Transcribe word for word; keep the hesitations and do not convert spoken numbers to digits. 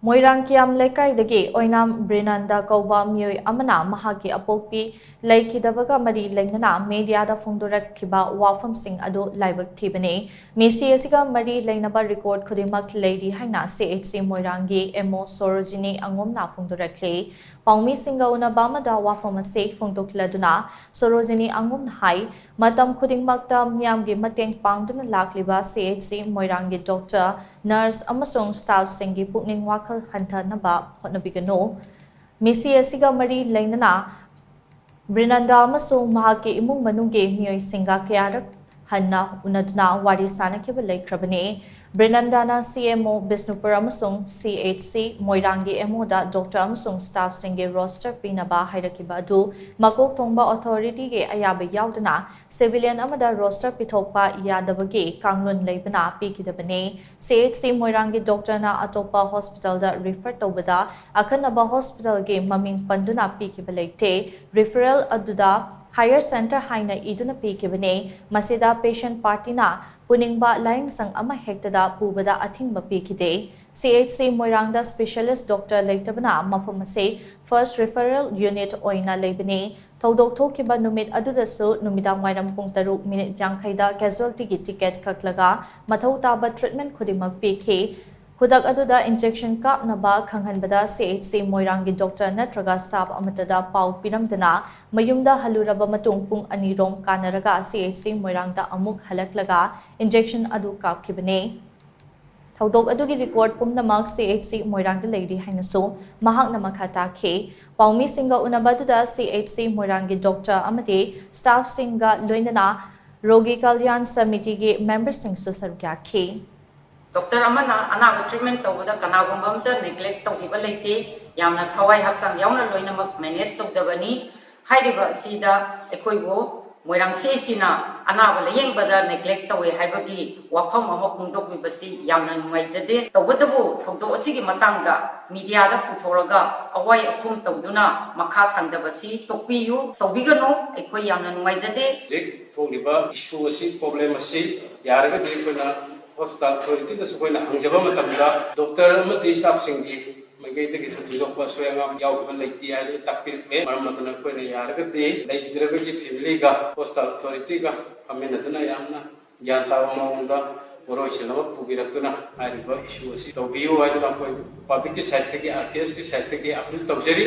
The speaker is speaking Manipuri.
ꯃꯣꯏꯔꯥꯡ ꯀꯤꯌꯥꯝ ꯂꯩꯀꯥꯏꯗꯒꯤ ꯑꯣꯏꯅꯥꯝ ꯕ꯭ꯔꯤꯅꯟꯗ ꯀꯧꯕ ꯃꯤꯑꯣꯏ ꯑꯃꯅ ꯃꯍꯥꯛꯀꯤ ꯑꯄꯣꯛꯄꯤ ꯂꯩꯈꯤꯗꯕꯒ ꯃꯔꯤ ꯂꯩꯅꯅ ꯃꯦꯗꯤꯌꯥꯗ ꯐꯣꯡꯗꯣꯔꯛꯈꯤꯕ ꯋꯥꯐꯝꯁꯤꯡ ꯑꯗꯨ ꯂꯥꯏꯕꯛ ꯊꯤꯕꯅꯤ꯫ ꯃꯤꯁꯤ ꯑꯁꯤꯒ ꯃꯔꯤ ꯂꯩꯅꯕ ꯔꯦꯀꯣꯔꯗ ꯈꯨꯗꯤꯡꯃꯛ ꯂꯩꯔꯤ ꯍꯥꯏꯅ ꯁꯤ ꯑꯩꯆ ꯁꯤ ꯃꯣꯏꯔꯥꯡꯒꯤ ꯑꯦꯝ ꯑꯣ ꯁꯣꯔꯣꯖꯤꯅꯤ ꯑꯉꯣꯝꯅ ꯐꯣꯡꯗꯣꯔꯛꯂꯤ꯫ ꯄꯥꯎꯃꯤꯁꯤꯡꯒ ꯎꯅꯕ ꯑꯃꯗ ꯋꯥꯐꯝ ꯑꯁꯤ ꯐꯣꯡꯗꯣꯛꯂꯗꯨꯅ ꯁꯣꯔꯣꯖꯤꯅꯤ ꯑꯉꯣꯝꯅ ꯍꯥꯏ, ꯃꯇꯝ ꯈꯨꯗꯤꯡꯃꯛꯇ ꯃꯤꯌꯥꯝꯒꯤ ꯃꯇꯦꯡ ꯄꯥꯡꯗꯨꯅ ꯂꯥꯛꯂꯤꯕ ꯁꯤ ꯑꯩꯆ ꯁꯤ ꯃꯣꯏꯔꯥꯡꯒꯤ ꯗꯣꯛꯇꯔ, ꯅꯔꯁ ꯑꯃꯁꯨꯡ ꯁ꯭ꯇꯥꯐꯁꯤꯡꯒꯤ ꯄꯨꯛꯅꯤꯡ ꯋꯥꯈꯜ ꯍꯟꯊꯅꯕ ꯍꯣꯠꯅꯕꯤꯒꯅꯨ꯫ ꯃꯤꯁꯤ ꯑꯁꯤꯒ ꯃꯔꯤ ꯂꯩꯅꯅ ꯕ꯭ꯔꯤꯅꯟꯗ ꯑꯃꯁꯨꯡ ꯃꯍꯥꯛꯀꯤ ꯏꯃꯨꯡ ꯃꯅꯨꯡꯒꯤ ꯃꯤꯑꯣꯏꯁꯤꯡꯒ ꯀꯌꯥꯔꯛ ꯍꯟꯅ ꯎꯅꯗꯨꯅ ꯋꯥꯔꯤ ꯁꯥꯅꯈꯤꯕ ꯂꯩꯈ꯭ꯔꯕꯅꯤ꯫ ꯕ꯭ꯔꯤꯅꯟꯗꯥꯅ ꯁꯤ ꯑꯦꯝ ꯑꯣ ꯕꯤꯁꯅꯨꯄꯨꯔ ꯑꯃꯁꯨꯡ ꯁꯤ ꯑꯩꯆ ꯁꯤ ꯃꯣꯏꯔꯥꯡꯒꯤ ꯑꯦꯝ ꯑꯣꯗ ꯗꯣꯛꯇꯔ ꯑꯃꯁꯨꯡ ꯁ꯭ꯇꯥꯐꯁꯤꯡꯒꯤ ꯔꯣꯁꯇꯔ ꯄꯤꯅꯕ ꯍꯥꯏꯔꯛꯈꯤꯕ ꯑꯗꯨ ꯃꯀꯣꯛ ꯊꯣꯡꯕ ꯑꯣꯊꯣꯔꯤꯇꯤꯒꯤ ꯑꯌꯥꯕ ꯌꯥꯎꯗꯅ ꯁꯤꯚꯤꯂꯤꯌꯟ ꯑꯃꯗ ꯔꯣꯁꯇꯔ ꯄꯤꯊꯣꯛꯄ ꯌꯥꯗꯕꯒꯤ ꯀꯥꯡꯂꯣꯟ ꯂꯩꯕꯅ ꯄꯤꯈꯤꯗꯕꯅꯤ꯫ ꯁꯤ ꯑꯩꯆ ꯁꯤ ꯃꯣꯏꯔꯥꯡꯒꯤ ꯗꯣꯛꯇꯔꯅ ꯑꯇꯣꯞꯄ ꯍꯣꯁꯄꯤꯇꯥꯜꯗ ꯔꯤꯐꯔ ꯇꯧꯕꯗ ꯑꯈꯟꯅꯕ ꯍꯣꯁꯄꯤꯇꯥꯜꯒꯤ ꯃꯃꯤꯡ ꯄꯟꯗꯨꯅ ꯄꯤꯈꯤꯕ ꯂꯩꯇꯦ꯫ ꯔꯤꯐꯔꯦꯜ ꯑꯗꯨꯗ ꯍꯥꯌꯔ ꯁꯦꯟꯇꯔ ꯍꯥꯏꯅ ꯏꯗꯨꯅ ꯄꯤꯈꯤꯕꯅꯤ꯫ ꯃꯁꯤꯗ ꯄꯦꯁꯦꯟꯠ ꯄꯥꯔꯇꯤꯅ ꯄꯨꯅꯤꯡꯕ ꯂꯥꯌꯦꯡꯁꯪ ꯑꯃ ꯍꯦꯛꯇꯗ ꯄꯨꯕꯗ ꯑꯊꯤꯡꯕ ꯄꯤꯈꯤꯗꯦ꯫ ꯁꯤ ꯑꯩꯆ ꯁꯤ ꯃꯣꯏꯔꯥꯡꯗ ꯁ꯭ꯄꯦꯁꯤꯌꯦꯂꯤꯁ꯭ꯠ ꯗꯣꯛꯇꯔ ꯂꯩꯇꯕꯅ ꯃꯐꯝ ꯑꯁꯤ ꯐꯥꯔꯁ꯭ꯠ ꯔꯤꯐꯔꯦꯜ ꯌꯨꯅꯤꯠ ꯑꯣꯏꯅ ꯂꯩꯕꯅꯤ꯫ ꯊꯧꯗꯣꯛ ꯊꯣꯛꯈꯤꯕ ꯅꯨꯃꯤꯠ ꯑꯗꯨꯗꯁꯨ ꯅꯨꯃꯤꯗꯥꯡꯋꯥꯏꯔꯝ ꯄꯨꯡ ꯇꯔꯨꯛ ꯃꯤꯅꯤꯠ ꯌꯥꯡꯈꯩꯗ ꯀꯦꯖꯨꯋꯦꯜꯇꯤꯒꯤ ꯇꯤꯀꯦꯠ ꯀꯛꯂꯒ ꯃꯊꯧ ꯇꯥꯕ ꯇ꯭ꯔꯤꯠꯃꯦꯟꯠ ꯈꯨꯗꯤꯡꯃꯛ ꯄꯤꯈꯤ꯫ ꯈꯨꯗꯛ ꯑꯗꯨꯗ ꯏꯟꯖꯦꯛꯁꯟ ꯀꯥꯞꯅꯕ ꯈꯪꯍꯟꯕꯗ ꯁꯤ ꯑꯩꯆ ꯁꯤ ꯃꯣꯏꯔꯥꯡꯒꯤ ꯗꯣꯛꯇꯔ ꯅꯠꯇ꯭ꯔꯒ ꯁ꯭ꯇꯥꯐ ꯑꯃꯠꯇꯗ ꯄꯥꯎ ꯄꯤꯔꯝꯗꯅ ꯃꯌꯨꯝꯗ ꯍꯜꯂꯨꯔꯕ ꯃꯇꯨꯡ ꯄꯨꯡ ꯑꯅꯤꯔꯣꯝ ꯀꯥꯟꯅꯔꯒ ꯁꯤ ꯑꯩꯆ ꯁꯤ ꯃꯣꯏꯔꯥꯡꯗ ꯑꯃꯨꯛ ꯍꯜꯂꯛꯂꯒ ꯏꯟꯖꯦꯛꯁꯟ ꯑꯗꯨ ꯀꯥꯞꯈꯤꯕꯅꯤ꯫ ꯊꯧꯗꯣꯛ ꯑꯗꯨꯒꯤ ꯔꯦꯀꯣꯔꯗ ꯄꯨꯝꯅꯃꯛ ꯁꯤ ꯑꯩꯆ ꯁꯤ ꯃꯣꯏꯔꯥꯡꯗ ꯂꯩꯔꯤ ꯍꯥꯏꯅꯁꯨ ꯃꯍꯥꯛꯅ ꯃꯈꯥ ꯇꯥꯈꯤ꯫ ꯄꯥꯎꯃꯤꯁꯤꯡꯒ ꯎꯅꯕ ꯑꯗꯨꯗ ꯁꯤ ꯑꯩꯆ ꯁꯤ ꯃꯣꯏꯔꯥꯡꯒꯤ ꯗꯣꯛꯇꯔ ꯑꯃꯗꯤ ꯁ꯭ꯇꯥꯐꯁꯤꯡꯒ ꯂꯣꯏꯅꯅ ꯔꯣꯒꯤ ꯀꯜꯌꯥꯟ ꯁꯃꯤꯇꯤꯒꯤ ꯃꯦꯝꯕꯔꯁꯤꯡꯁꯨ ꯁꯔꯨꯛ ꯌꯥꯈꯤ꯫ ꯗꯣꯛꯇꯔ ꯑꯃꯅ ꯑꯅꯥꯕ ꯇ꯭ꯔꯤꯠꯃꯦꯟꯠ ꯇꯧꯕꯗ ꯀꯅꯥꯒꯨꯝꯕ ꯑꯃꯠꯇ ꯅꯦꯒ꯭ꯂꯦꯛ ꯇꯧꯈꯤꯕ ꯂꯩꯇꯦ꯫ ꯌꯥꯝꯅ ꯊꯋꯥꯏ ꯍꯛꯆꯥꯡ ꯌꯥꯎꯅ ꯂꯣꯏꯅꯃꯛ ꯃꯦꯅꯦꯖ ꯇꯧꯖꯕꯅꯤ꯫ ꯍꯥꯏꯔꯤꯕ ꯑꯁꯤꯗ ꯑꯩꯈꯣꯏꯕꯨ ꯃꯣꯏꯔꯥꯡ ꯁꯤ ꯑꯩꯆ ꯁꯤꯅ ꯑꯅꯥꯕ ꯂꯥꯌꯦꯡꯕꯗ ꯅꯦꯒ꯭ꯂꯦꯛ ꯇꯧꯏ ꯍꯥꯏꯕꯒꯤ ꯋꯥꯐꯝ ꯑꯃ ꯐꯣꯡꯗꯣꯛꯄꯤꯕꯁꯤ ꯌꯥꯝꯅ ꯅꯨꯡꯉꯥꯏꯖꯗꯦ꯫ ꯇꯧꯕꯇꯕꯨ ꯊꯧꯗꯣꯛ ꯑꯁꯤꯒꯤ ꯃꯇꯥꯡꯗ ꯃꯤꯗꯤꯌꯥꯗ ꯄꯨꯊꯣꯔꯒ ꯑꯋꯥꯏ ꯑꯈꯨꯝ ꯇꯧꯗꯨꯅ ꯃꯈꯥ ꯁꯪꯗꯕꯁꯤ ꯇꯣꯛꯄꯤꯌꯨ, ꯇꯧꯕꯤꯒꯅꯨ꯫ ꯑꯩꯈꯣꯏ ꯌꯥꯝꯅ ꯅꯨꯡꯉꯥꯏꯖꯗꯦ꯫ ꯍꯧꯖꯤꯛ ꯊꯣꯛꯂꯤꯕ ꯏꯁꯨ ꯑꯁꯤ, ꯄ꯭ꯔꯣꯕ꯭ꯂꯦꯝ ꯑꯁꯤ ꯌꯥꯔꯒꯗꯤ ꯑꯩꯈꯣꯏꯅ ꯍꯣꯁꯄꯤꯇꯥꯜ ꯑꯣꯊꯣꯔꯤꯇꯤꯗꯁꯨ ꯑꯩꯈꯣꯏꯅ ꯍꯪꯖꯕ ꯃꯇꯝꯗ ꯗꯣꯛꯇꯔ ꯑꯃꯗꯤ ꯁ꯭ꯇꯥꯐꯁꯤꯡꯒꯤ ꯃꯥꯏꯀꯩꯗꯒꯤꯁꯨ ꯊꯣꯏꯗꯣꯛꯄ ꯑꯁꯣꯏ ꯑꯉꯥꯝ ꯌꯥꯎꯈꯤꯕ ꯂꯩꯇꯦ ꯍꯥꯏꯗꯨꯅ ꯇꯥꯛꯄꯤꯔꯛꯂꯦ꯫ ꯃꯔꯝ ꯑꯗꯨꯅ ꯑꯩꯈꯣꯏꯅ ꯌꯥꯔꯒꯗꯤ ꯂꯩꯈꯤꯗ꯭ꯔꯕꯒꯤ ꯐꯦꯃꯤꯂꯤꯒ ꯍꯣꯁꯄꯤꯇꯥꯜ ꯑꯣꯊꯣꯔꯤꯇꯤꯒ ꯐꯝꯃꯤꯟꯅꯗꯨꯅ ꯌꯥꯝꯅ ꯒ꯭ꯌꯥꯟ ꯇꯥꯕ ꯃꯑꯣꯡꯗ ꯋꯥꯔꯣꯏꯁꯤꯟ ꯑꯃ ꯄꯨꯕꯤꯔꯛꯇꯨꯅ ꯍꯥꯏꯔꯤꯕ ꯏꯁꯨ ꯑꯁꯤ ꯇꯧꯕꯤꯌꯨ ꯍꯥꯏꯗꯨꯅ ꯑꯩꯈꯣꯏ ꯄꯕ꯭ꯂꯤꯛꯀꯤ ꯁꯥꯏꯠꯇꯒꯤ, ꯑꯥꯔ ꯀꯦ ꯑꯦꯁꯀꯤ ꯁꯥꯏꯠꯇꯒꯤ ꯑꯄꯤꯜ ꯇꯧꯖꯔꯤ꯫